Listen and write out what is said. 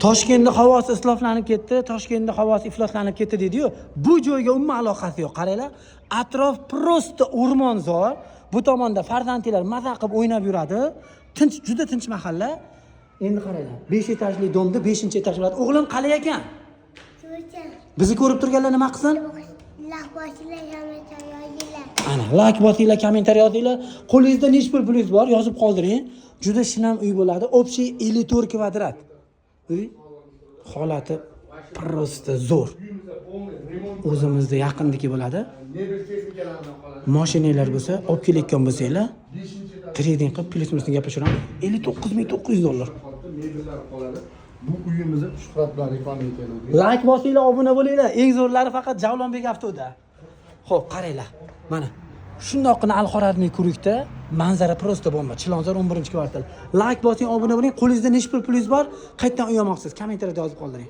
Toshkentda havosi isloflanib ketdi, Toshkentda havosi ifloslanib ketdi deydi-yu. Bu joyga umuman aloqasi yo'q. Qaranglar, atrof просто o'rmonzor. Bu tomonda farzandlar maza qilib o'ynab yuradi. Tinch, juda tinch mahalla. Endi qaranglar, 5 etajli дом da 5-etaj bo'ladi. O'g'lim, qalay ekan? Tuğçe. Bizni ko'rib turganlar nima qilsin? Layk bosinglar, kommentar yozinglar. Ana, layk bosinglar, kommentariy yozinglar. Qo'lingizda necha pul pulingiz bor, yozib qoldiring. Juda shinam uy bo'ladi. Общий 54 kvadrat. Uy holati просто zo'r. O'zimizda yaqindagi bo'ladi. Mebel texnikalaridan qoladi. Mashinalar bo'lsa, olib kelayotgan bo'lsanglar, trading qilib plyus-minusni gaplashaveramiz. 59 900 dollar. Mebellar qoladi. Bu uyimizni Shuhrat bilan reklama etaylik. Layk bosinglar, obuna bo'linglar. Eng zo'rlari faqat Javlonbek Avtoda. Xo'p, qaranglar. Mana shundoqqina Al Xorazmiy круг da manzara просто bomba. Chilonzor 11-kvartal. Layk bosing, obuna bo'ling. Qo'lingizda necha pul pulingiz bor? Qayerdan uy olmoqchisiz? Kommentariyada yozib qoldiring.